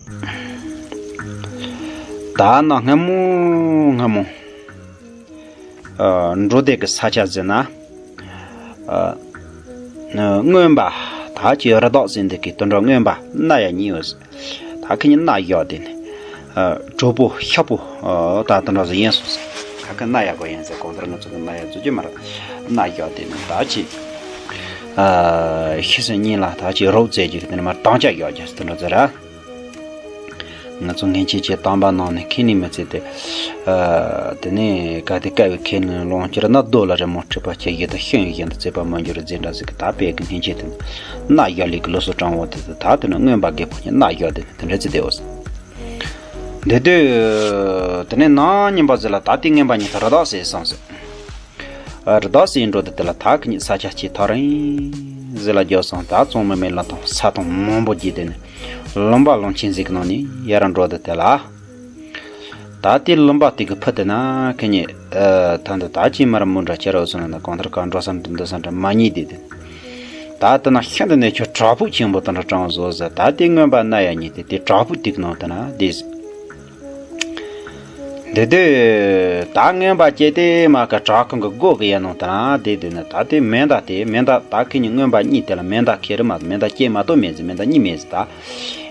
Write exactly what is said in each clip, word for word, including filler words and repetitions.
ད་ནང་སྔ་མོ་སྔ་མོ། ཨ། འགྲོ་བདེ་གི་ས་ཆ་ཟེར་ན། ཨ། རྔོན་པ། ད་ཅི་རི་དྭགས་ཟེར་འདི་གི་དུད་འགྲོ་རྔོན་པ་སྣ་ཡ་གཉིས་ཡོད་ཟེར། ད་ཁི་གཉིས་སྣ་བཞག་དེ་ནི། ཨ། གྲོགས་པོ་ཤ་པོ། ཨ། ད་དུད་འགྲོ་ཟེར་ཡིན་སོང་ཟེར། ད་ཁི་སྣ་ཡ་གོ་ཡིན་ཟེར། གང་ལྟར་ང་ཚོ་གི་སྣ་ཡ་བཟོ་རྒྱུ་མ་རེད། སྣ་བཞག་དེ་ནི་ད་ཅི། ཨ། ཤི་སོང་ཉིན་ལ་ད་ཅི་རོགས་བཙལ་རྒྱུ་གི་དེ་ནི་མར་དམ་བཅའ་བཞག་རྒྱུ་ཟེར་དུད་འགྲོ་ཟེར་ར། ང་ཚོ་སྔན་ཆད་ཀྱི་གཏམ་པ་ནང་ནས་ཁས་ལེན་མི་བྱེད་དེ། ཨ། དེ་ནས་གལ་ཏེ་དཀའ་བའི་ཁས་ལེན་ལོངས་གྱུར་ན། རྡོ་ལ་རི་མོ་བྲིས་པ་ཁྱེད་ཡིད་དུ་ཤིང་བཞིན་དུ་བརྩེགས་པ་མི་འགྱུར་ཟེར་འདྲ་ཟིག་གི། ད་དཔེ་གི་སྔན་ཆད་དེ་ནི་སྣ་བཞག་ལས་ཀྱི་ལུགས་སྲོལ་དྲང་བོ་དེ་དང་། ད་དེ་ནི་རྔོན་པ་རྒད་པོ་གཉིས་སྣ་བཞག་དེ་ནི་དེ་འདྲ་ཅིག་བསྡད་ཡོད་ཟེར། འདི་དུས་དེ་ནས་ནང་རྔན་པ་ཟེར་ལ། ད་དེ་རྔན་པ་གཉིས་ད་རི་དྭགས་ཟེར་སོང་ཟེར། རི་དྭགས་ཟེར་འགྲོ་དུས་དེ་ལ་ད་ཁི་གཉིས་ས་ཆ་ཆེ་ཐག་རིང་ཟིག་ལ་རྒྱུགས་སོང་། ད་གཙང་མ་མེ་ལ་དང་ས་དང་མང་པོ་རྒྱུགས་དེ་ནི་ལུང་པ་ལུང་ཆེན་ཟིག་གི་ནང་ནས་ཡར་འགྲོ་དུས་དེ་ལ། ད་དེ་ལུང་པ་དེ་གི་ཕུ་དེ་ན་ཁི་གཉིས། ཨ། ད་འདི་ད་ཅི་མར་མོ་འདྲ་ཁྱེར་འོ་སོང་ན། གང་ལྟར་ག་འགྲོ་ས་འདི་འདི་ས་འདྲ་མ་རྙེད་དེ་དེ། ད་དེ་ན་ཤིན་ཏུ་ནས་ཁྱོད་བྲག་ཕུག་ཆེན་པོ་དེ་འདྲ་དྲངས་བཟོ་ཟེར། ད་དེ་རྔོན་པ་སྣ་ཡ་གཉིས་དེ་དེ་བྲག་ཕུག་དེ་གི་ནང་དེ་ན་བསྡད་ཟེར། འདི་དུས་ད་རྔོན་པ་སྐྱེས་དེ་མ་ག་བྲག་ཁུང་གི་སྒོ་གི་ཡ་ནང་དེ་ན་བསྡད་དེ་ནི། ད་དེ་མེ་མདའ་དེ། མེ་མདའ་ད་ཁི་གཉིས་རྔོན་པ་གཉིས་དེ་ལ་མེ་མདའ་ཁེ་རི་མ་མེ་མདའ་སྐྱེས་མ་གཏོགས་མེད་ཟེར། མེ་མདའ་གཉིས་མེད་ཟེར། ད་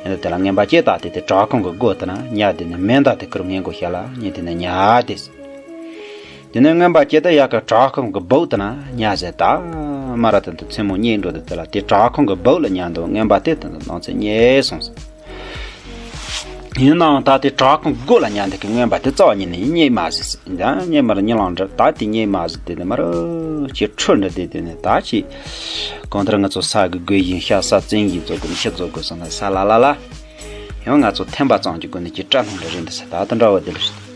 ཡིན་ད་དེ་ལ་རྔོན་པ་སྐྱེས་ད་དེ་དེ་བྲག་ཁུང་གི་སྒོ་དེ་ན་ཉལ་དེ་ནི། མེ་མདའ་དེ་ཁུར་སྔས་མགོ་ཞལ་ལ་ཉལ་དེ་ནི་ཉལ་དེ་ཟེར། དེ་ནས་རྔོན་པ་སྐྱེས་ད་ཡ་ག་བྲག་ཁུང་གི་སྦུག་དེ་ན་ཉལ་ཟེར། ད་མ་ར་དེ་དུ་མཚན་མོ་ཉལ་འགྲོ་དུས་དེ་ལ་དེ་བྲག་ཁུང་གི་སྦུག་ལ་ཉལ་འདུག་རྔོན་པ་དེ་དེ་དུ་ནང་ཚེ་རྙེད་སོང་ཟེར། ཡིན་ནའང་ད་དེ་བྲག་ཁུང་སྒོ་ལ་ཉལ་འདུག་གི་རྔོན་པ་དེ་རྩ་བ་ཉིད་ནས་རྙེད་མ་ཟེར་ཟེར། ད་རྙེད་མ་རེད། གཉིད་ལངས་འདྲ། ད་དེ་རྙེད་མ་ཟེར། དེ་ནས་མ་ར་ཅིག་ཁྲོ་འདྲ་དེ། དེ་ནས་ད་ཅིག་གང་ལྟར་ང་ཚོ་ས་གི་སྒོ་བཞིན་ཤ་ཟ་བཙན་གྱིས་བཟོ་དགོས་ནི། ཤི་བཟོ་དགོས་སོང་ན་ས་ལ་ལ་ལ། ཡང་ང་ཚོ་འཐེན་པ་ཙམ་གྱི་སྒོ་ནས་ཀྱི་སྐྲག་སྣང་འདྲ་རེད་འདུག་ཟེར། ད་དེ་འདྲ་བ་དེ་ལ་ཞིག་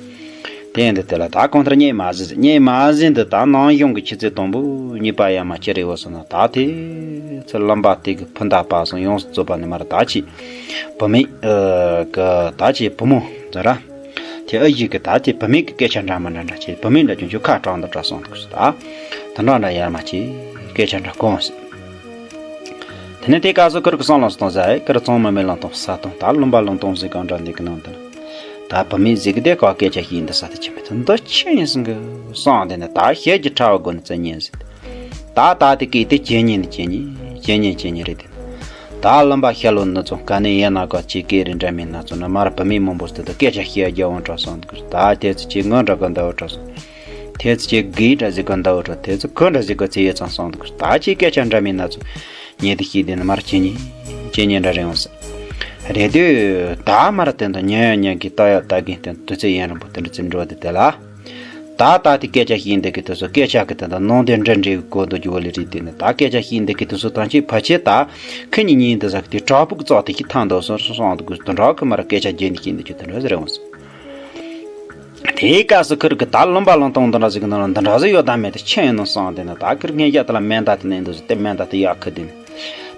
དེ་ཡིན་དུས་དེ་ལ་ད་གང་ལྟར་རྙེད་མ་ཟེར་ཟེར། རྙེད་མ་ཟེར་འདི་ད་ནང་གཞུང་གི་ཆུ་ཚོད་དང་པོ་གཉིས་པ་ཡར་མར་ཅི་རེད་འོ་སོང་ན། ད་དེ་ཚོ་ལུང་པ་དེ་གི་ཕུ་མདའ་སྤར་སོང་། ཡོངས་སུ་རྫོགས་པ་ནི་མར་ད་ཅི་བུད་མེད། ཨ། གི་ད་ཅི་བུ་མོ་ཟེར་ར། དེ་ཨ་ཡིག་གི་ད་དེ་བུད་མེད་ཀྱི་སྐད་ཆ་འདྲ་མི་འདྲ་འདྲ་བྱས། བུད་མེད་འདྲ་ཆུང་ཆུང་ཁ་གྲགས་འདི་འདྲ་སོང་འདུག་ཟེར། ད་དེ་འདྲ་འདྲ་ཡར་མར་ཅི་སྐད་ཆ་འདྲ་གོ་སོང་ཟེར། དེ་ནས་དེ་སྐབས་སུ་ཁུར་གི་བསམ་བློ་གཏོང་ཟེར། ཁུར་གཙང་མ་མེ་ལོང་དང་ས་དང་ད་ལུང་པ་ལུང་སྟོང་ཟིག་གང་འདྲ་འདི་གི་ནང་དུ་ད་བུད་མེད་ཟིག་གི་དེ་ཀ་སྐད་ཆ་ཞིག་འདི་ས་དེ་ཆེ་མེད་དུ་འདི་ཆེ་ཡིན་སོང་གི་བསམ། དེ་ནས་ད་ཞལ་གྱི་ཕྲ་བ་སྒོ་ནས་བཙལ་ཉན་ཟེར། ད་ད་དེ་སྐད་དེ་ཇེ་ཉེ་ནས་ཇེ་ཉེ་ཇེ་ཉེ་ཇེ་ཉེ་རེད། དེ་ད་ལུང་པ་ཤར་ལྷོ་ནུབ་ཚང་ག་ནས་ཡིན་ན་ག་ཅིག་སྐད་རིགས་འདྲ་མིན་སྣ་ཚོགས་ནས་མར་བུད་མེད་མང་པོ་ཟིག་དེ་སྐད་ཆ་བཤད་རྒྱུ་འོང་དྲག་སོང་འདུག་ད་དེ་ཚོ་ཅིག་ངོ་འདྲ་གི་འདྲ་བོ་དྲག་སོང་། དེ་ཚོ་ཅིག་གི་འདྲ་ཟིག་གི་འདྲ་བོ་དྲག་དེ་ཚོ་གི་འདྲ་ཟིག་གི་ཚེ་ཡོད་ཙང་སོང་འདུག་ད་ཅིག་སྐད་ཆ་འདྲ་མིན་སྣ་ཚོགས་ཉན་དེ་ཤེས་དེ་ནི་མར་ཇེ་ཉེ་ཇེ་ཉེ་འདྲ་རེད་འོང་ཟེར། རེད་དུས་ད་མར་དེ་འདྲ་ཉན་ཡང་ཉན་གི་ལྟ་ཡང་ལྟ་གི་དེ་དུས་ཚོད་ཡུན་རིང་པོ་དེ་འདྲ་ཅིག་འགྲོ་དེ་དེ་ལ། ད་ལྟ་དེ་སྐད་ཆ་བཤད་འདི་གི་དུས་སུ་སྐད་ཆ་གི་དེ་དང་ནང་དོན་འདྲ་འདྲ་བའི་གོ་འདུག་རྒྱུ་བོ་ལས་རིགས་དེ་ནི། ད་སྐད་ཆ་བཤད་འདི་གི་དུས་སུ་ཐམས་ཅད་ཕལ་ཆེར་ད་ཁི་གཉིས་གཉིས་འདི་ཟ་གི་དེ་བྲག་ཕུག་ཙག་དེ་ཞིག་ཐང་འདུག་སོང་སོང་འདུག་གི་དུ་འདྲ་གི་མར་སྐད་ཆ་རྒྱན་འདི་བཤད་འདི་གི་དུ་འདྲ་ཟེར་འོང་སོང་། དེའི་སྐབས་སུ་ཁུར་གི་ད་ལུང་པ་ལུང་སྟོང་འདི་འདྲ་ཟིག་གི་ནང་ལ་འདི་འདྲ་ཟིག་ཡོད་ད་མེད་དེ་ཆི་ཡིན་ནོ་སོང་དེ་ནི། ད་ཁུར་ངས་ཡ་དེ་ལ་མེ་མདའ་དེ་ནས་འདུག་ཟེར་དེ་མེ་མདའ་དེ་ཡག་ཁི་དེ་ནི།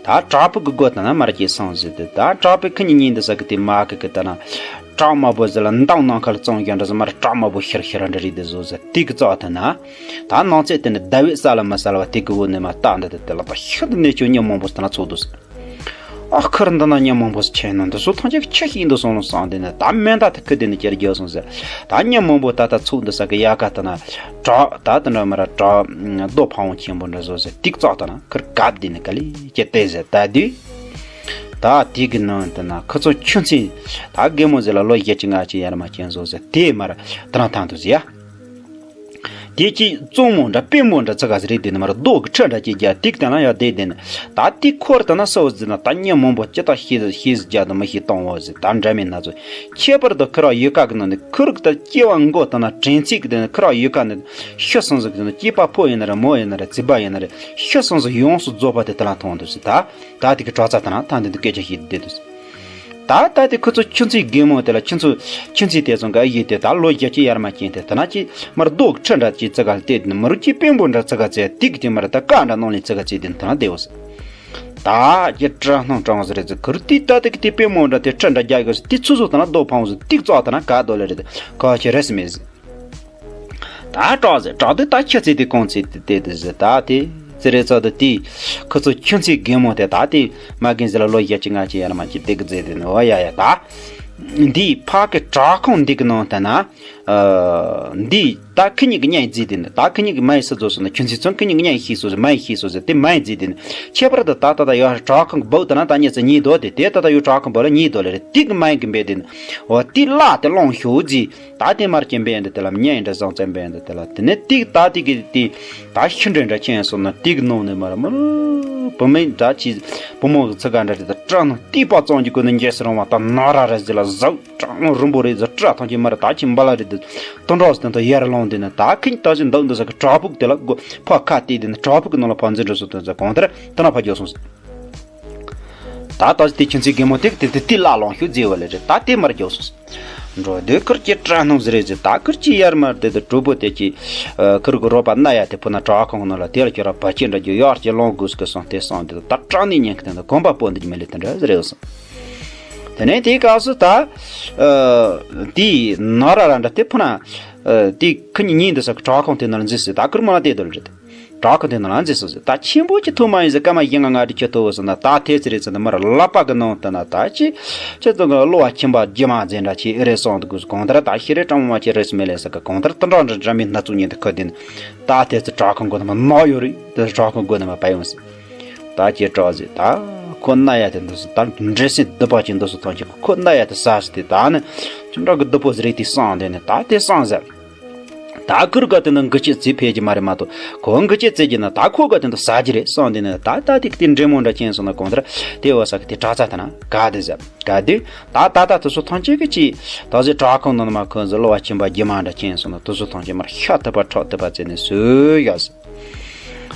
ད་བྲག་ཕུག་གི་སྒོ་དེ་ན་མར་སྐྱེས་སོང་ཟེར་དུས། ད་བྲག་ཕུག་ཁི་གཉིས་གཉིས་འདི་ས་གི་དེ་མ་གི་གི་ད་ན་བྲག་དམར་པོ་ཟེར་ལ་འདམ་ནང་ཁ་ལ་བཙོང་རྒྱུ་འདྲ་ཟེར་མར་བྲག་དམར་པོ་ཤར་ཤར་འདྲ་རེད་དེ་བཟོ་ཟེར་དེ་གི་རྩ་དེ་ན། ད་ནང་ཚེ་དེ་ནི་ཟླ་བའི་ས་ལ་མ་ས་ལ་བ་དེ་གི་འོག་ནས་མ་སྟག་འདི་དེ་དེ་ལ་ད་ཤི་འདི་ནས་ཁྱོད་མྱི་མང་པོ་དེ་ན་ཚོགས་འདུག་ཟེར། ཨ་ཁུར་འདི་ན་མྱི་མང་པོ་ཆེ་ནོ་འདི་ཚོ་ཐམས་ཅད་ཆི་ཞིག་འདུག་སོང་ལོ་སོང་དེ་ནི། ད་མེ་མདའ་དེ་ཁི་དེ་ནི་ཅེར་རྒྱག་སོང་ཟེར། ད་མྱི་མང་པོ་ད་ལྟ་ཚོགས་འདུག་ས་གི་ཡ་ག་དེ་ན་བྲག་ད་དེ་འདྲ་མར་བྲག་རྡོ་ཕ་བོང་ཆེན་པོ་འདྲ་བཟོ་ཟེར་དེ་རྩ་དེ་ན་ཁུར་གབ་དེ་ནི་ག་ལེ་ཅེ་བལྟས་ཟེར་ད་དུས། ད་དེ་གི་ནང་དེ་ན་ཁུ་ཚོ་ཆུ་ཚན་ད་རྒན་མོ་ཟེར་ལ་ལོ་བརྒྱད་ཅུ་ལྔ་བཅུ་ཡར་མར་ཅན་བཟོ་ཟེར་དེ་མར་དེ་ན་ཐང་དུ་ཟེར་ཡ། དེ་ཅི་གཙང་མོ་འདྲ་དཔེ་མོ་འདྲ་ཚི་ག་ཟེར་རེད་དེ་ནི་མར་རྡོ་གི་ཁྲི་འདྲ་ཅིག་རྒྱ་དེ་གི་དེ་ན་ཡ་དེ་དེ་ནི། ད་དེ་འཁོར་དེ་ན་སོ་ཟེར་ན་ད་མྱི་མང་པོ་ཅི་ད་ཤེས་ཤེས་རྒྱ་དང་མི་ཤེས་གཏོང་བ་ཟེར་ད་འདྲ་མིན་སྣ་ཚོགས་ཁྱད་པར་དུ་ཁུར་བ་ཡུལ་ཁ་གི་ནང་ནས་ཁུར་གི་ད་སྐྱེ་བ་མགོ་དེ་ན་དྲན་ཚིག་གི་དེ་ནི་ཁུར་བ་ཡུལ་ཁ་ནས་ཤི་སོང་ཟིག་དེ་ནི་སྐྱེས་པ་ཕོ་ཡིན་ན་རེད་མོ་ཡིན་ན་རེད་རྫིག་པ་ཡིན་ན་རེད་ཤི་སོང་ཟིག་ཡོངས་སུ་རྫོགས་པ་དེ་དེ་ལ་མཐོང་འདུག་ཟེར་ད། ད་དེ་གི་གྲྭ་ཚང་དེ་ན་ཐང་དེ་འདུག་སྐད་ཆ་བཤད་དེ་འདུག་ཟེར། ད་ད་དེ་ཁུ་ཚོ་ཆུ་ཚན་རྒན་མོ་དེ་ལ་ཆུ་ཚོ་ཆུ་ཚན་དེ་ཚོ་ག་ཡིད་དེ་ད་ལོ་བརྒྱད་ཅུ་ཡར་མར་ཅན་དེ་དེ་ན་ཅི་མར་རྡོ་ཁྲི་འདྲ་ཅི་ཙི་ག་ལ་བལྟས་དེ་ནི་མི་རུ་ཅི་དཔོན་པོ་འདྲ་ཙི་ག་ཙེ་དེ་གི་དེ་མར་ད་ཀ་འདྲ་ནང་ལས་ཙི་ག་ཙེ་དེ་དེ་ན་བསྡད་འོ་ཟེར། ད་ཀྱི་སྐྲག་སྣང་སྐྲག་ཟེར་རེད་ཟེར་ཁུར་དེ་ད་དེ་གི་དེ་དཔོན་མོ་འདྲ་དེ་ཁྲི་འདྲ་རྒྱག་གི་ཟེར་དེ་ཚོ་ཚོ་དེ་ན་རྡོ་ཕང་ཟེར་དེ་ཙོག་དེ་ན་ག་རྡོ་ལེ་རེད་དེ་ག་ཅི་རེད་ཟེར་མེད་ཟེར། ད་སྐྲག་ཟེར་སྐྲག་དེ་ད་ཁྱི་ཚེ་དེ་གོང་ཚེ་དེ་དེ་དེ་ཟེར་ད་དེ་ ཟེར་རེད་ཚོ། ད་དེ་ཁོ་ཚོ་ཁྱིམ་མཚེས་རྒན་མོ་དེ་ད་དེ་མ་རྒན་ཟེར་ལ་ལོ་བརྒྱད་ཅུ་ལྔ་བཅུ་ཡར་མར་ཅིག་དེ་གི་མཛད་དེ་ནི། འོ་ཡ་ཡ། ད་འདི་ཕ་གི་བྲག་ཁུང་འདི་གི་ནང་དེ་ན། འདི་ད་ཁི་གཉིས་ཀྱི་གཉའ་ཡི་མཛད་དེ་ནི། ད་ཁི་གཉིས་ཀྱི་མ་ཡི་སུ་རྫོགས་སོང་ན། ཁྱིམ་མཚེས་ཚོ་ཁི་གཉིས་ཀྱི་གཉའ་ཡི་ཤི་སོང་ཟེར། མ་ཡི་ཤི་སོང་ཟེར། དེ་མ་ཡི་མཛད་དེ་ནི། ཁྱད་པར་དུ་ད་ད་ད་ཡོད་བྲག་ཁུང་གི་སྦུག་དེ་ན་ད་ཉེ་ཚེ་ཉེ་དོ་དེ། དེ་ད་ད་ཡོད་བྲག་ཁུང་སྦུག་ལ་ཉེ་དོ་ལེ་རེད། དེ་གི་མ་ཡི་གི་འབད་དེ་ནི། འོ་དེ་ལ་དེ་ལོང་ཤོག་ཟེར། ད་དེ་མར་གྱི་འབད་འདི་དེ་ལ་གཉའ་ཡི་འདྲ་བཟང་ཙམ་འབད་འདི་དེ་ལ། དེ་ནས་དེ་ད་དེ་གི་དེ་ད་ཤི་འདྲེ་འདྲ་ཁྱེར་སོང་ན། དེ་གི་ནང་ནས་མར་མར་བུད་མེད་འདྲ་ཅིག་བུ་མོ་གི་ཚུགས་ཀ་འདྲ་དེ་ད་སྐྲ་ནང་ཏི་པ་ཙམ་གྱི་གོ་ནས་འཇལ་སྲིད་རུང་བ། ད་ན་ར་ར་ཟེར་ལ་ཟག་སྐྲ་ནང་རིང་པོ་རེད་ཟེར། སྐྲ་ཐང་ཅིག་མར་ད་ཅིག་འབའ་ལ་རེད་དེ། དུང་གྲོགས་སུ་དེ་ད་ཡར་ལོང་དེ་ནི། ད་ཁིན་ད་ཅིག་འདུག་འདུག་ས་གི་བྲག་ཕུག་དེ་ལ་སྒོ་ཕར་ཁ་གཏད་དེ་ནི། བྲག་ཕུག་གི་ནང་ལ་ཕར་འཛུལ་འགྲོ་སོང་དེ་ཚོ་གང་ལྟར་དེ་ན་ཕར་འགྱོ་སོང་ཟེར། ད་ལྟ་དེ་ཁྱིམ་མཚེས་རྒན་མོ་དེ་དེ་དེ་དེ་ལ་ལོང་ཤོག་ཟེར་བ་ལེ་རེད། ད་དེ་མར་འགྱོ་སོང་ཟེར། འགྲོ་དུས་ཁུར་གྱི་སྐྲ་ནང་ཟེར་རེད་ཟེར། ད་ཁུར་གྱི་ཡར་མར་དེ་དེ་གྲོགས་པོ་དེ་གྱིས་ཁུར་གི་རོགས་པ་ན་ཡ་དེ་ཕུ་ན་བྲག་ཁུང་ནང་ལ་དེ་ལ་ཁྱོད་ར་བ་ཅན་འདྲ་རྒྱུ་ཡར་གྱི་ལོང་དགོས་ཀི་སོང་དེ་སོང་དེ། ད་སྐྲག་ནས་ཉན་གི་དེ་འདི་གོམ་པ་སྤོ་འདི་མི་ལེ་དེ་འདྲ་ཟེར་རེད་སོང་། དེ་ནས་དེའི་སྐབས་སུ་ད་དེའི་ན་ར་ར་འདྲ་དེ་ཕུ་ན་དེ་ཁུ་ཉིན་ཉིན་འདི་ས་གི་བྲག་ཁུང་དེ་ནང་ལ་འཛུལ་སོང་། ད་ཁུར་མོ་ལ་བལྟས་དོ་ལེ་རེད། བྲག་ཁུང་དེ་ནང་ལ་འཛུལ་སོང་ཟེར། ད་ཆེན་པོ་ཅིག་ཐུག་མ་ཡིན་ཟེར། སྐར་མ་བཞི་ལྔ་ལྔ་དྲུག་ཅིག་ཐུག་སོང་ན། ད་དེ་ཚེ་རེད་ཟེར་ན་མར་ལག་པ་གི་ནང་དུ་ན་ད་ཅི་ཅི་ཙམ་གི་གློ་བ་ཁྱིམ་པ་རྒྱུ་མ་འཛིན་འདྲ་ཅིག་ཨེ་རེད་སོང་དུ་དགོས། གང་ལྟར་ད་ཤི་རེ་སྤྲང་མོ་ཅིག་རེད་སུ་མེད་ལེ་ས་གི། གང་ལྟར་དུ་འདྲ་འདྲ་འདྲ་མི་སྣ་ཚོགས་ཉིད་དུ་ཁུ་དེ་ནི། ད་དེ་ཚེ་བྲག་ཁུང་གོ་ཐ་མ་ནག་ཡོད་རེད། དེ་བྲག་ཁུང་གོ་ཐ་མ་བ་ཡོང་ཟེར། ད་ཅི་དྲག་ཟེར། ད་ཁོ་ན་ཡ་དེ་འདུག་སེ། ད་འདྲེ་སྲིན་སྡུག་པ་ཅིག་འདུག་སེ་ཐང་ཅིག་ཁོ་ན་ཡ་དེ་ཟ་སེ་དེ། ད་ནི་ཅི་འདྲ་གི་སྡུག་པོ་ཟེར་རེད་དེ་སང་དེ་ནི། ད་དེ་སང་ཟེར། ད་ཁུར་ག་དེ་ནི་འགུལ་སྐྱོད་བྱེད་ཕེབས་ཀྱི་མ་རེད་མ་གཏོགས། ཁོ་འགུལ་སྐྱོད་བྱེད་ཀྱི་ན་ད་ཁོ་ག་དེ་འདུག་ཟ་རྒྱུ་རེད་སང་དེ་ནི། ད་ད་དེ་དེ་འདྲེ་མོ་འདྲ་ཁྱེར་སོང་ན་གང་ལྟར་དེ་བ་ས་གི་དེ་དྲག་ཚ་ད་ན་ག་དེ་ཟེར། ག་དེ་ད་ད་ད་དེ་ཚོ་ཐང་ཅིག་གི་ཅི་ད་ཟེར། བྲག་ཁུང་ནང་ནི་མ་ཁོ་ཟེར་གློ་བ་ཆེན་པོ་རྒྱུ་མ་འདྲ་ཁྱེར་སོང་ན། དེ་ཚོ་ཐང་ཅིག་མར་ཤ་ཐུབ་པ་ཁྲག་ཐུབ་པ་བྱས་ནས་ཟོས་ཡོད་ཟེར།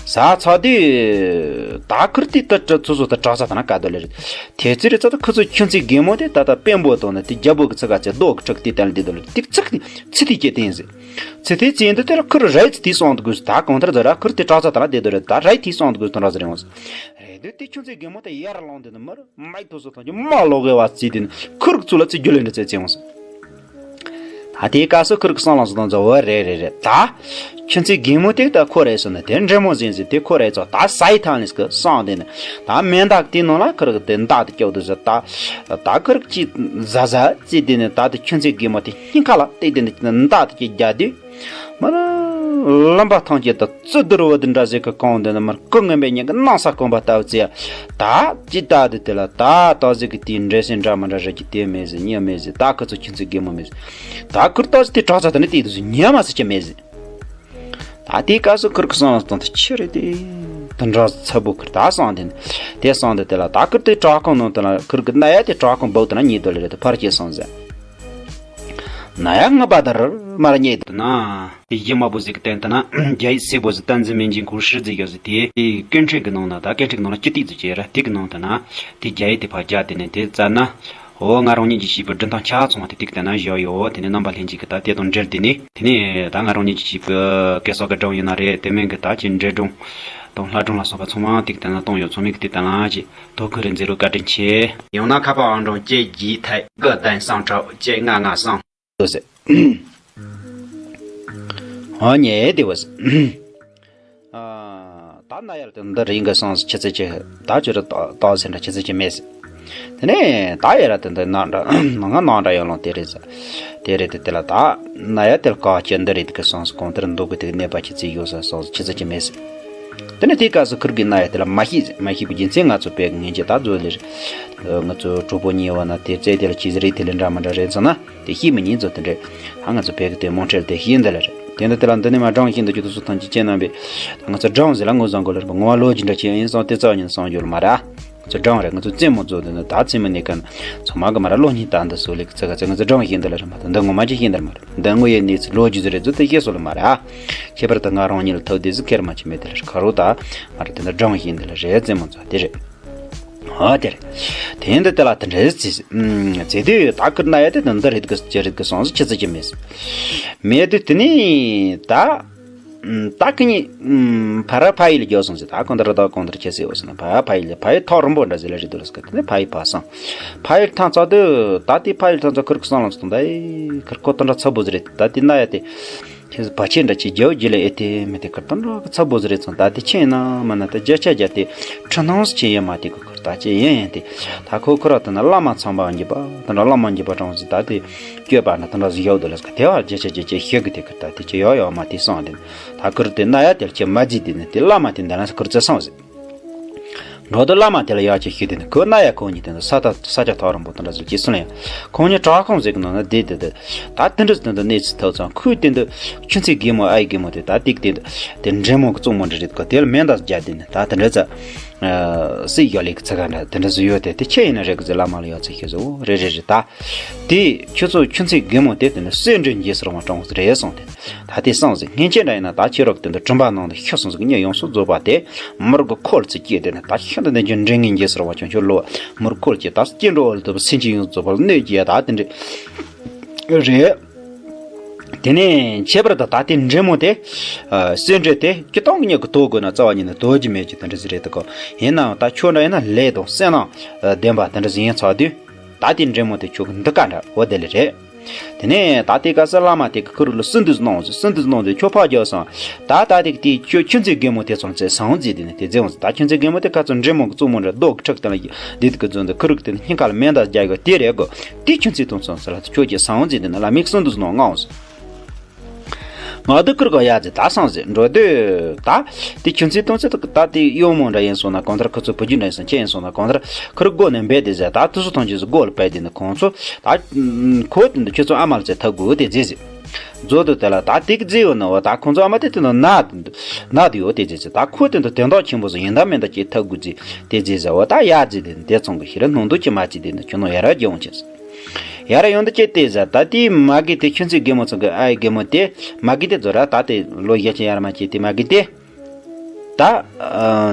ཟ་ཚར་དུས་ད་ཁུར་དེ་ད་དྲ་ཚོ་ཚོ་ད་དྲག་ཚ་ད་ན་ག་དོ་ལེ་རེད། དེ་ཚེ་རེད་ཚ་ད་ཁུ་ཚོ་ཁྱིམ་མཚེས་རྒན་མོ་དེ་ད་ད་དཔོན་པོ་དང་ནི་དེ་རྒྱལ་པོ་གི་ཚུགས་ཀ་ཚེ་རྡོ་གི་ཁྲག་དེ་བསྟན་ལ་དེ་དོ་ལེ། དེ་ཚག་དེ་ཚི་དེ་སྐྱེ་བསྟན་ཟེར། ཚི་དེ་ཚེ་འདི་དེ་ལ་ཁུར་རེད་ཚི་དེ་སོང་དུ་དགོས། ད་གང་ལྟར་ཟ་ར་ཁུར་དེ་དྲག་ཚ་ད་ན་དེ་དོ་རེད། ད་རེད་དེ་སོང་དུ་དགོས་དོན་ར་ཟེར་ཡོང་ཟེར། རེད་དུས་དེ་ཁྱིམ་མཚེས་རྒན་མོ་དེ་ཡར་ལོང་དེ་ནི་མར་མའི་དུ་སུ་ཐང་ཅིག་མ་ལོག་གི་བ་ཚི་དེ་ནི་ཁུར་གི་ཚུལ་ལ་ཚི་རྒྱུ་ལེན་འདྲ་ཚེ་ཚེ་ཡོང་ཟེར། ད་དེའི་སྐབས་སུ་ཁུར་གི་སང་ལང་སུ་དང་འཛོ་བོ་རེད་རེད་རེད། ད་ཁྱོད་ཚོའི་རྒན་མོ་དེ་ད་ཁོ་རེད་སོང་ན་དེ་འདྲེ་མོ་ཟིན་ཟིན་དེ་ཁོ་རེད་ཚོ། ད་ཟ་ཡི་ཐང་ལིས་ཀི་སང་དེ་ནི་ད་མེ་མདའ་དེ་ནང་ལ་ཁུར་གི་དེ་མདའ་དེ་སྐྱོག་དུ་ཟེར། ད་ད་ཁུར་གི་ཅི་ཟ་ཟ་ཙི་དེ་ནི་ད་དེ་ཁྱོད་ཚོའི་རྒན་མོ་དེ་སྙིང་ཁ་ལ་དེ་དེ་ནི་མདའ་དེ་ཅི་རྒྱག་དུས། མར་རློན་པ་ཐང་ཅིག་ད་རྩི་དུར་བུ་དེ་འདྲ་ཟིག་གི་གོང་དེ་ནི་མར་ཀུ་ངན་པའི་ཉིན་གི་སྣང་ས་གོམ་པ་ལྟ་བུ་ཙི་ཡ། ད་ཅི་ད་དེ་དེ་ལ་ད་ད་ཟིག་གི་དེའི་འདྲེ་སྲིན་འདྲ་མི་འདྲ་རེད་ཀྱི་དེ་མེད་ཟིག་གཉིས་མེད་ཟིག་ད་ཁུ་ཚོ་ཁྱིམ་མཚེས་རྒན་མོ་མེད་ཟིག་ད་ཁུར་ད་ཟིག་དེ་དྲག་ཚ་ད་ནི་དེ་དུ་ཟིག་ཉ་མ་ཟིག་ཅི་མེད་ཟིག་ད་དེའི་སྐབས་སུ་ཁུར་གི་སང་ལ་སྟོང་དུ་ཆི་རེད་དེ། དེ་འདྲ་ཚ་བོ་ཁུར་ད་སང་དེ་ནི་དེ་སང་དེ་དེ་ལ་ད་ཁུར་དེ་བྲག་ཁུང་ནང་དེ་ལ་ཁུར་གི་ན་ཡ་དེ་བྲག་ཁུང་སྦུག་དེ་ན་ཉེ་དུ་ལ་རེད་དེ་ཕར་སྐྱེལ་སོང་ཟེར། ན་ཡ་ང་པ་དར་མར་རྙེད་དུ་ན། དེ་གཞི་མ་བུ་ཟིག་གི་སྟེང་དུ་ན་རྒྱ་ཡིག་སེར་པོ་ཟིག་བསྟན་འཛིན་མན་ཇུ་ཁུར་ཧྲི་ཟིག་ཡོད་ཟིག་དེ་དེ་སྐད་འཕྲིན་གི་ནང་ན་ད་སྐད་འཕྲིན་གི་ནང་ལ་སྤྱི་ཏིག་ཟིག་བྱས་ར། དེ་གི་ནང་དུ་ན་དེ་རྒྱ་ཡིག་དེ་ཕར་རྒྱག་དེ་ནས་དེ་བཙལ་ན། འོ་ང་རང་ཉིད་ཀྱི་བྱིས་པའི་སྒྲུང་ཐང་ཆ་ཚང་བ་དེ་ཏིག་དེ་ན་བཞག་ཡོད། དེ་ནས་རྣམ་པ་ལྷན་ཅིག་གི་ད་དེ་དང་འབྲེལ་དེ་ནས་དེ་ནས་ད་ང་རང་ཉིད་ཀྱི་བྱིས་པའི་སྐལ་བཟང་གི་སྒྲུང་ཡིན་ན་རེད། དེ་མིན་གི་ད་ཅི་འདྲའི་སྒྲུང་དང་ལྷ་སྒྲུང་ལ་སོགས་པ་ཚང་མ་ཏིག་དེ་ན་གཏོང་ཡོད། ཚང་མས་གི་ཏིག་དེ་ན་ཅི། དོ་ཁུར་རེ་མཛད་རོགས་བཀའ་དྲིན་ཆེ། ཡང་ན་ཁ་པར་ཨང་གྲངས་བཅུ་བཞི་ཐད་དགུ་བདུན་གསུམ་དྲུག་བཅུ་ལྔ་ལྔ་གསུམ། ཟེར། ཨ་ཉེ་དེ་བ་ཟེར། ཨ་ད་ན་ཡར་དེ་འདི་རིང་གི་སོང་ཟེར་ཆི་ཚེ་ཆི་ད་ཅི་རུ་ཏོག་ཟེར་འདྲ་ཆི་ཚེ་ཆི་མེད་ཟེར། དེ་ནས་ད་ཡར་དེ་འདི་ནང་འདྲ་ང་ནང་འདྲ་ཡང་ལོང་དེ་རེད་ཟེར། དེ་རེད་དེ་དེ་ལ་ད་ན་ཡར་དེ་ལ་ཀ་ཅི་འདི་རེད་དེ་གི་སོང་ཟེར། གང་ལྟར་འདུག་གི་དེ་གནས་པ་ཆི་ཚེ་ཡོད་ཟེར་སོང་ཟེར་ཆི་ཚེ་ཆི་མེད་ཟེར། དེ་ནས་དེའི་སྐབས་སུ་ཁུར་གི་ན་ཡ་དེ་ལ་མ་ཤེས་ཟེར། མ་ཤེས་པའི་རྒྱུ་མཚན་ང་ཚོ་བོད་ཀྱི་ངན་ཇེ་ད་ཛོ་ལེ་རེད། ང་ཚོ་གྲོགས་པོ་གཉིས་བ་ན་དེ་རྩེ་དེ་ལ་ཅི་ཟེར་རེད་དེ་ལས་འདྲ་མི་འདྲ་རེད་ཟེར་ན་དེ་ཤེས་མི་ཉན་ཚོ་དེ་འདྲས། ད་ང་ཚོ་བོད་ཀྱི་དེ་མོ་ཁྲེལ་དེ་ཤེས་འདི་ལ་རེད། དེ་འདི་དེ་ལ་འདི་ནས་མ་སྒྲུང་ཤེས་འདི་ཅི་དུ་སུ་ཐང་ཅི་ཅེ་ན་བས་ད་ང་ཚོ་སྒྲུང་ཟེར་ལ་ངོ་བཟང་གོ་ལ་རེད་པ། ངོ་བ་ལོ་ཇི་འདྲ་ཅི་ཡིན་སོང་དེ་ཚོ་ཉིན་སོང་རྒྱུ་ལ་མ་རེད་ཨ། ང་ཚོ་སྒྲུང་རེད། ང་ཚོ་རྩེད་མོ་ཚོ་དེ་ནི་ད་རྩེད་མོ་ནས་ཀ་ན་ཚོ་མ་གི་མ་ར་ལོ་གཉིས་ད་འདི་སོ་ལེ་གི་ཚ་ག་ཚ་ང་ཚོ་སྒྲུང་ཤེས་འདི་ལ་རེད་མ། ད་འདི་ངོ་མ་ཅི་ཤེས་འདི་ལ་མ་རེད། འདི་ངོ་ཡེ་ནས་ཚི་ལོ་ཇི་ཟེར་རེད་ཚོ་དེ་ཤེས་སོ་ལ་མ་རེད་ཨ། ཁྱད་པར་དུ་ང་རང་ཉིད་ལ་ཐུག་དུས་སུ་ཁེར་མ་ཆེ་མེད་དེ་ལ་ཁ་རོ་ད་མ་རེད། དེ་འདྲ་སྒྲུང་བཞིན་དེ་ལ་རེད་རྩེད་མོ་ཚོ་དེ་རེད། ཨོ་དེ་རེད། དེ་འདི་དེ་ལ་དེ་འདྲ་རེད་ཟེར་ཟེར་དུས་ད་ཁུར་ན་ཡ་དེ་དེ་འདི་རེད་གི་ཅི་རེད་གི་སོང་ཟེར་ཆི་ཟེར་གྱི་མེད་ཟེར། མེད་དུས་དེ་ནི་ད་ད་ཁི་ཉི་ཕ་ར་ཕ་ཡི་ལ་རྒྱོ་སོང་ཟེར། ད་གང་ལྟར་ད་གང་ལྟར་ཆི་ཟེར་བ་ཟེར་ན་ཕ་ཕ་ཡི་ལ་ཕ་ཡི་ཐག་རིང་པོ་འདྲ་ཟེར་ལ་རེད་འདུག་ལ་ཟེར་གི། དེ་ནི་ཕ་ཡི་ཕ་སང་ཕ་ཡི་ཐང་ཚ་དུས་ད་དེ་ཕ་ཡི་ཐང་ཚ་ཁུར་གི་སང་ལ་སོང་ད་ཁུར་ཁོ་དེ་འདྲ་ཚ་བོ་ཟེར་རེད། ད་དེ་ན་ཡ་དེ། ཁྱེད་བ་ཆེ་འདྲ་ཅིག་རྒྱའུ་རྒྱུ་ལ་ཨེ་དེ་མི་དེ་ཁར་དང་འདྲ་གི་ཚ་པོ་ཟེར་རེད་ཚང་ད་དེ་ཆེ་ཡིན་ན་མ་ན་ད་བརྒྱ་ཆ་བརྒྱ་དེ་ཁྲི་སྣང་སུ་ཆེ་ཡིན་མ་དེ་གི་ཁར་ད་ཆེ་ཡིན་ཡིན་དེ་ད་ཁོ་ཁོ་ར་དེ་ན་བླ་མ་ཚང་པ་འགྱུར་བ་དང་འདྲ་བླ་མ་འགྱུར་བ་གྲོང་ཟིག་ད་དེ་སྐྱོད་པ་ན་དང་འདྲ་ཟིག་ཡོད་དོ་ལ་སྐ་དེ་བ་བརྒྱ་ཆ་བརྒྱ་ཆ་ཤེས་གི་དེ་ཁར་ད་དེ་ཆེ་ཡོད་ཡོད་མ་དེ་སང་དེ་ད་ཁུར་དེ་ན་ཡ་དེ་ལ་ཆེ་མ་ཇི་དེ་ནི་དེ་བླ་མ་དེ་འདྲ་ན་ཁུར་ཚེ་སང་ཟིག་འགྲོ་དུ་བླ་མ་དེ་ལ་ཡག་ཅིག་ཞུས་དེ་ནི་ཁོ་ན་ཡ་ཁོང་གཉིས་དེ་འདྲ་ས་ཐག་ས་ཆ་ཐག་རིང་པོ་དེ་འདྲ་ཟིག་ཅིག་སོང་ཡ། ཁོང་གཉིས་བྲག་ཁུང་ཟིག་གི་ནང་ན་བསྡད་དེ་དེ་ད་དེ་འདྲ་ཟིག་དེ་འདྲ་གནས་ཚུལ་ཐོག་ཙང་ཁོས་དེ་འདྲ་ཁྱོད་ཚེ་རྒན་མོ་ཨའི་རྒན་མོ་དེ་ད་ཏིག་དེ་དེ་འདྲ་མོ་གི་གཙང་མོ་འདྲ་རེད་གོ་དེ་ལ་མེ་མདའ་བརྒྱབ་དེ་ནི་ད་དེ་འདྲ་ཙ་སྲིད་ཡོད་ལེ་གི་ཚ་ག་འདྲ་དེ་འདྲ་ཟིག་ཡོད་དེ་དེ་ཁྱེད་ཡིན་ན་རེད་གི་ཟེར་བླ་མ་ལ་ཡག་ཅིག་ཞུས་ཟེར་འོ་རེད་རེད་རེད་ད། དེ་ཁྱོད་ཚོ་ཁྱོད་ཚེ་རྒན་མོ་དེ་དེ་ནི་གསོན་འདྲེ་འགྱེལ་སོང་བ་གྲོང་ཟིག་རེད་སོང་དེ། ད་དེ་སང་ཟིག་སྔན་ཆད་འདྲ་ཡིན་ན་ད་ཁྱེད་རོགས་དེ་འདྲ་གྲིམ་པ་ནང་དུ་ཤི་སོང་ཟིག་གཉིད་ཡོང་སོ་རྫོགས་པ་དེ་མུར་གི་ཁོལ་ཚིག་སྐྱེས་དེ་ནི་ད་ཤིན་ཏུ་ནས་ཀྱི་འདྲེ་ངན་འགྱེལ་སོང་བ་ཅུང་ཆུ་ལོ་མུར་ཁོལ་གྱི་ད་སྐྱེ་འགྲོ་བ་ལ་དུ་བ་སེམས་ཅན་ཡོངས་རྫོགས་པ་ལ་གནོད་ཀྱི་ཡ་ད་དེ་འདྲ་རེད། དེ་ནས་ཁྱད་པར་དུ་ད་དེ་འདྲེ་མོ་དེ་གསོན་འདྲེ་དེ་སྤྱི་བཏང་གི་མྱུ་གུ་དོ་དགོས་ན་རྩ་བ་ཉིད་ནས་དོ་རྒྱུ་མེད་ཀྱི་དེ་འདྲ་ཟིག་རེད་དོ་གོ། ཡིན་ནའང་ད་ཁྱོད་འདྲ་ཡིན་ན་ལས་དང་སེམས་ནང་ལྡན་པ་དེ་འདྲ་ཟིག་ཡིན་ཚར་དུས། ད་དེ་འདྲེ་མོ་དེ་ཁྱོད་ཀྱི་འདི་ག་འདྲ་འོ་དེ་ལས་རེད། དེ་ནས་ད་དེ་ག་ས་བླ་མ་དེ་གི་ཁུ་རུ་ལ་སུན་དུས་གནང་ཟེར་སུན་དུས་གནང་ཟེར་ཁྱོད་ཕ་རྒྱག་སོང་། ད་ད་དེ་གི་དེ་ཁྱོད་ཁྱོད་ཚེ་རྒན་མོ་དེ་ཚོ་ཚེ་སང་ཟེར་དེ་ནས་དེ་ཚེ་འོང་ཟེར་ད་ཁྱོད་ཚེ་རྒན་མོ་དེ་ག་ཚོད་འདྲེ་མོ་གི་གཙུག་མོ་འདྲ་རྡོ་གི་ཁྲག་དེ་ལ་ཡི་དེ་དེ་གི་རྫོང་དེ་ཁུ་རུ་གི་དེ་ནས་སྙིང་ཁ་ལ་མེ་མདའ་རྒྱག་གི་དེ་རེད་གོ། དེ་ཁྱོད་ཚེ་ཐུང་སོང་ཟེར་ལ་ཁྱོད་ཀྱི་སང་ཟེར་དེ་ནས་བླ་མའི་སུན་དུས་གནང་ངའོ་ཟེར། ང་དུ་ཀིར་གོ་ཡ་ཟེར་ད་སང་ཟེར་འགྲོ་དུས་ད་དེ་ཁྱོད་ཚེ་ཐུང་ཚེ་ད་དེ་གཡོག་མོ་འདྲ་ཡིན་སོང་ན་གང་ལྟར་ཁོ་ཚོ་བུ་རྒྱུད་འདྲ་ཡིན་སོང་ཁྱེད་ཡིན་སོང་ན་གང་ལྟར་ཁུར་སྒོ་ནས་འབད་དེ་ཟེར་ད་དུ་སུ་ཐང་ཆུ་སུ་སྒོ་ལ་བལ་དེ་ནི་ཁོང་ཚོ་ད་ཁོ་དེ་འདུ་ཁྱོད་ཚོ་ཨ་མ་ལ་ཚེ་ཐག་དགོས་དེ་རྫི་ཟེར། མཛོ་དུ་དེ་ལ་ད་དེ་གི་རྫི་ཡོད་ན་བ་ད་ཁོང་ཚོ་ཨ་མ་དེ་དེ་ནི་ན་དེ་འདུ་ན་དེ་ཡོད་དེ་རྫི་ཟེར་ད་ཁོ་དེ་འདུ་དོན་དག་ཆེན་པོ་སོ་ཡིན་ད་མིན་ད་ཀྱི་ཐག་དགོས་རྫི་དེ་རྫི་ཟེར་བ་ད་ཡ་རྫི་དེ་ནི་དེ་ཚང་གི་ཤི་ར་སྣང་དུ་ཅི་མ་ཅི་དེ་ནི་ཁྱོད་ནོ་ཡ་ར་རྒྱལ་འོང་ཆེ་ཟེར། ཡར་ཡོང་དུ་ཅེ་ཏེ་ཟ་ད་དེའི་མ་གི་དེ་ཁྱོད་ཚོའི་རྒན་མོ་ཚོ་གི་ཨའི་རྒན་མོ་དེ་མ་གི་དེ་ཛོ་ར་ད་དེ་ལོ་བཞི་ཅན་ཡར་མ་ཅེ་དེ་མ་གི་དེ་ད་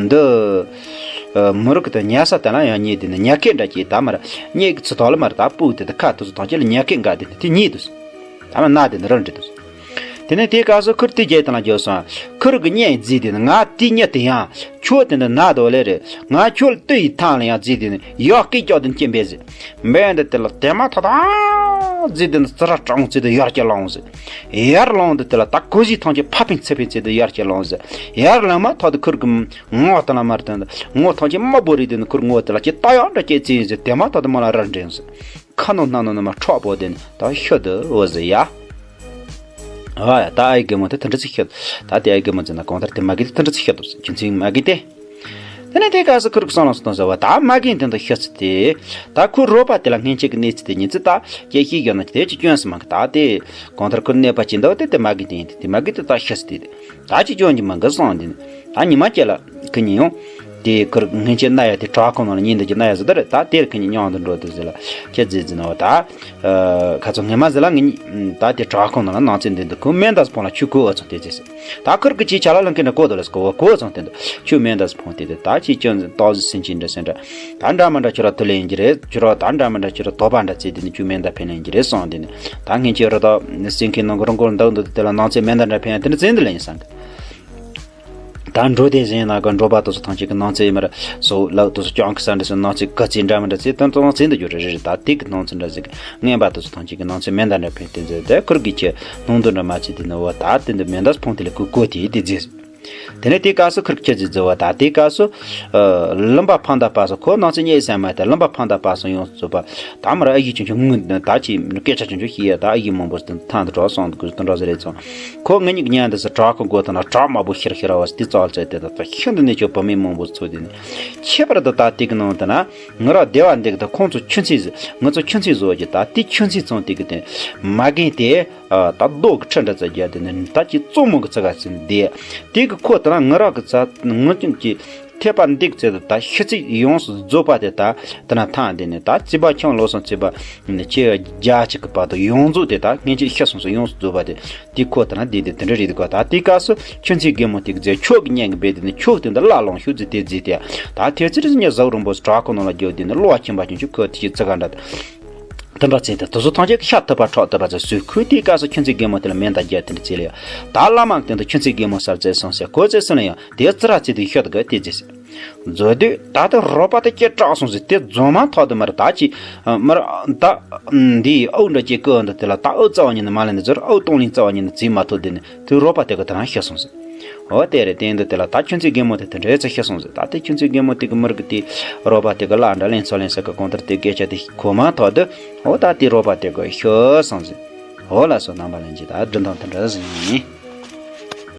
འདི་མུ་རུ་གི་དེ་ཉལ་ས་དེ་ལ་ཡང་ཉེ་དེ་ནི་ཉལ་སྐད་འདྲ་ཅེ་ད་མར་ཉེ་གི་ཚུ་ཐོག་ལ་མར་ད་སྤུ་དེ་དེ་ཁ་དུ་ཚུ་ཐང་ཅེ་ལ་ཉལ་སྐད་འགའ་དེ་ནི་དེ་ཉེ་དུ་ད་མ་ན་དེ་ནི་ར་འདྲི་དུ། དེ་ནས་དེའི་སྐབས་སུ་ཁུར་དེ་རྒྱལ་དང་ལ་འཇོག་སོང་། ཁུར་གི་གཉེན་རྫི་དེ་ནི་ང་དེ་གཉིད་དེ་ཡང་ཁྱོད་དེ་འདི་ན་དོ་ལེ་རེད། ང་ཁྱོད་ལ་ལྟོས་ཡི་ཐང་ལ་ཡང་རྫི་དེ་ནི་ཡག་སྐད་ཀྱོག་དེ་ནི་སྐྱེ་འབད་ཟེར། འབད་འདི་དེ་ལ་དེ་མ་ཐག་དང་རྫི་དེ་ནི་ཙི་ར་གྲང་ཙི་དེ་ཡར་སྐྱེ་ལོང་ཟེར། ཡར་ལོང་དེ་དེ་ལ་ད་གོ་ཟི་ཐང་ཆེ་ཕ་ཕིང་ཚེ་ཕིང་ཚེ་དེ་ཡར་སྐྱེ་ལོང་ཟེར། ཡར་ལོང་མ་ཐག་དེ་ཁུར་གི་ངོ་དེ་ལ་མར་དེ་ངོ་ཐང་ཆེ་མ་བོ་རི་དེ་ནི་ཁུར་ངོ་དེ་ལ་ཅི་ལྟ་ཡག་འདྲ་སྐྱེ་ཙི་ཡིན་ཟེར། དེ་མ་ཐག་དེ་མ་ལ་ར་འདྲེན་ཟེར། ཁ་ནོ་སྣ་ནོ་ནི་མ་འཕྲོག་པོ་དེ་ནི་ད་ཤོད་དུ་འོ་ཟེར་ཡ། ཨ་ཡ་ད་ཨའི་རྒན་མོ་དེ་དེ་འདྲ་ཚིག་ཤོད། ད་དེ་ཨའི་རྒན་མོ་ཟེར་ན་གང་ལྟར་དེ་མ་གི་དེ་དེ་འདྲ་ཚིག་ཤོད་དུ་ཟེར་རྒྱུ་མཚན་མ་གི་དེ། དེ་ནས་དེ་ག་ས་ཁུར་གི་སང་ལ་སོང་ཟེར་བ་ད་མ་གི་དེ་འདྲ་ཤོད་ཚེ་དེ། ད་ཁོ་རོ་པ་དེ་ལ་སྔན་ཆད་ཀྱི་གནས་ཚུལ་དེ་ཉིན་ཚེ་ད་སྐྱེ་ཤི་ཡོད་ན་དེ་ཅི་སྐྱོན་སུ་མ་གི་ད་དེ་གང་ལྟར་ཁོ་གནས་པ་ཅི་འདྲ་བ་དེ་དེ་མ་གི་དེ་ཡིན་དེ་དེ་མ་གི་དེ་ད་ཤོད་ཚེ་དེ། ད་ཅི་སྐྱོན་གྱི་མ་གི་སང་དེ་ནི་ད་ཉི་མ་སྐྱེ་ལ་ཁི་ཉིན་ཡོང་། དེ་ཁུར་སྔན་ཆད་ན་ཡ་དེ་བྲག་ཁོང་ནང་ལ་ཉིན་འདི་གི་ན་ཡ་ཟི་ད་རེད་ད་དེར་ཁི་ཉིན་མྱང་དུ་འགྲོ་དུ་ཟེར་ལ་ཁྱེད་ཟི་ཟི་ན་བ་ད། ཁ་ཚོ་ངེ་མ་ཟི་ལ་ངི་ད་དེ་བྲག་ཁོང་ནང་ལ་ནང་ཚན་འདི་འདུག་ཁོ་མེ་མདའ་སྤོང་ལ་ཆུ་ཁོ་ཨ་ཚོ་དེ་ཟེར་ཟེར། ད་ཁུར་གི་ཅི་ཆ་ལ་ལང་ཀི་འདྲ་གོ་དོ་ལ་སྐོ་བ་གོ་ཚོང་དེ་འདུག་ཆུ་མེ་མདའ་སྤོང་དེ་དེ་ད་ཅི་སྐྱོན་ཟི་ཏོག་ཟི་སིན་ཅི་འདྲ་སེ་འདྲ། ད་འདྲ་མ་འདྲ་ཁྱོད་ར་ཐུ་ལེ་ཡིན་གྱི་རེད་ཁྱོད་ར་ད་འདྲ་མ་འདྲ་ཁྱོད་ར་དོ་པ་འདྲ་ཚེ་དེ་ནི་ཆུ་མེ་མདའ་ཕན་ལེ་ཡིན་གྱི་རེད་སོང་དེ་ནི་ད་ངེ་ཁྱེད་ར་ད་སེང་ཁེ་ནང་གི་རང་གོར་འདག་འདུག་དེ་ལ་ནང་ཚན་མེ་མདའ་འདྲ་ཕན་ཡ་དེ་འདྲ་ཚེ་འདི་ལེ་ཡིན་སང་གི། ད་འགྲོ་དེ་ཟིན་ན་ག་འགྲོ་པ་དུ་སུ་ཐང་ཅིག་གི་ནང་ཚེ་མར་སོ་ལག་དུ་སུ་ཅང་གི་ས་འདྲ་སུ་ནང་ཚེ་ག་ཚེ་འདྲ་མི་འདྲ་ཚེ་དོན་དོན་ཚེ་འདི་རྒྱུ་རེ་རེ་རེ་ད་དེ་གི་ནང་ཚེ་འདྲ་ཟིག་ངན་པ་དུ་སུ་ཐང་ཅིག་གི་ནང་ཚེ་མེ་མདའ་འདྲ་ཕན་དེ་ཟེར་དེ་ཁུར་གི་ཆེ་ནང་དུ་འདྲ་མ་ཚེ་དེ་ནི་བ་ད་དེ་འདི་མེ་མདའ་ཕུང་དེ་ལ་ཁུ་གོ་དེ་དེ་ཟེར། དེ་ནས་དེ་སྐབས་སུ་ཁུར་ཁྱེད་ཀྱི་ཟེར་བ་ད་དེ་སྐབས་སུ་ལུམ་པ་ཕང་ད་པ་སུ་ཁོ་ནང་ཚེ་ཉེ་ས་མ་དེ་ལུམ་པ་ཕང་ད་པ་སུ་ཡོངས་སུ་ཚུད་པ། ད་མར་ཨ་ཡི་ཆུང་ཆུང་ངུ་ད་ཅི་སྐད་ཆ་ཆུང་ཆུང་ཤི་ཡ་ད་ཨ་ཡི་མང་པོ་ཐང་དུ་གྲོགས་སོང་དུ་དུ་འགྲོ་ཟེར་རེད་ཚོ། ཁོ་ང་གཉིས་ཉན་དུ་སུ་བྲག་ཁོ་མགོ་ཐང་ན་བྲག་དམར་པོ་ཤར་ཤར་བ་སྟི་ཙག་ཙེ་དེ་ད་ད་ཤིན་ཏུ་ནས་ཆོག་བུ་མི་མང་པོ་ཚོ་དེ་ནི་ཁྱད་པར་དུ་ད་དེ་གི་ནང་དུ་ན་ང་ར་སྡེ་བ་འདི་གི་ད་ཁོང་ཚོ་ཆུ་ཚིག་ཟིག་ང་ཚོ་ཆུ་ཚིག་བཟོ་གི་ད་དེ་ཆུ་ཚིག་ཚང་དེ་གི་དེ་མ་རྒན་དེ་ད་རྡོ་གི་ཁྲི་འདྲ་ཙག་རྒྱ་དེ་ནི་ད་ཅི་གཙོ་མོ་གི་ཚ་ག་ཚིན་དེ་དེ་གི་ཁོ་དུ་ན་ང་ར་གི་ཚ་ང་ཅུང་ཅི། ཐེག་པ་འདེགས་ཚེ་ད་ཤི་ཚིག་ཡོངས་སུ་རྫོགས་པ་དེ་ད་དེ་ན་ཐང་དེ་ནི་ད་རྩིས་པ་ཁྱང་ལོ་སོང་རྩིས་པ་ནི་ཆེ་བ་རྒྱ་ཆེ་གི་བར་དུ་ཡོངས་རྫོགས་དེ་ད་སྔན་ཆད་ཤི་སོང་སོང་ཡོངས་སུ་རྫོགས་པ་དེ་དེ་ཁོ་དེ་ན་དེ་དེ་དེ་འདྲ་རེད་གོ། ད་དེ་སྐབས་སུ་ཁྱོད་ཚེ་རྒན་མོ་དེ་གི་རྫས་ཆོག་གི་ཉན་གི་བས་དེ་ནི་ཆོག་དེ་འདི་བླ་ལོང་ཤུགས་རྫི་དེ་རྫི་དེ་ད་ཐེ་ཚེ་རིས་ཉ་ཟའུ་རིན་པོ་བྲག་ཁོ་ནང་ལ་རྒྱུ་དེ་ནི་གློ་བ་ཆེན་པ་ཁྱོད་ཆོ་ཁོ་དེ་ཅི་ཚ་ག་འདྲ་དེ་འདྲ་ཚེ་དེ་དུ་སུ་ཐང་ཆད་ཤ་ཐུབ་པ་ཁྲག་ཐུབ་པ་ཚེ་སུས་ཁོས་དེ་སྐབས་སུ་ཁྱོད་ཚེ་རྒན་མོ་དེ་ལ་མེ་མདའ་རྒྱ་དེ་འདྲ་ཚེ་ལ་ཡ་ད་བླ་མ་གི་དེ་འདི་ཁྱོད་ཚེ་རྒན་མོ་སར་ཚེ་སོང་ཟེར་ཁོ་ཚེ་སོང་ལ་ཡང་དེ་ཙི་ར་ཚེ་དེ་ཤོད་དགོས་དེ་རྫི་ཟེར། མཛོད་དུས་ད་ལྟ་རོགས་པ་དེ་སྐྱེ་དྲག་སོང་ཟིག་དེ་རྫོང་མ་ཐག་ཏུ་མར་ད་ཅི་མར་ད་འདི་ཨུ་འདྲ་ཅིག་ཀི་འདི་དེ་ལ་ད་ཨུ་རྩ་བ་ཉིད་ནས་མ་ལེན་ནས་ཟུར་ཨུ་གཏོང་ལེན་རྩ་བ་ཉིད་ནས་བྱེད་མ་ཐུབ། དེ་ནས་དེ་རོགས་པ་དེ་གི་དེ་རང་ཤི་སོང་ཟིག་འོ་དེ་རེད། དེ་འདི་དེ་ལ་ད་ཁྱོད་ཚོའི་རྒན་མོ་དེ་དེ་འདྲའི་ཚེ་ཤི་སོང་ཟིག་ད་དེ་ཁྱོད་ཚོའི་རྒན་མོ་དེ་གི་མིར་གི་དེ་རོགས་པ་དེ་གི་ལ་འདྲ་ལེན་ཚོ་ལེན་ཟེར་གི་གོང་ལྟར་དེ་སྐད་ཆ་དེ་གོ་མ་ཐག་ཏུ་འོ་ད་དེ་རོགས་པ་དེ་གི་ཤི་སོང་ཟིག་འོ་ལགས་སོ། རྣམ་པ་ལྷན་རྒྱས་ད་འབྲི་སྟངས་དེ་འདྲ་ཟིག་ཡིན།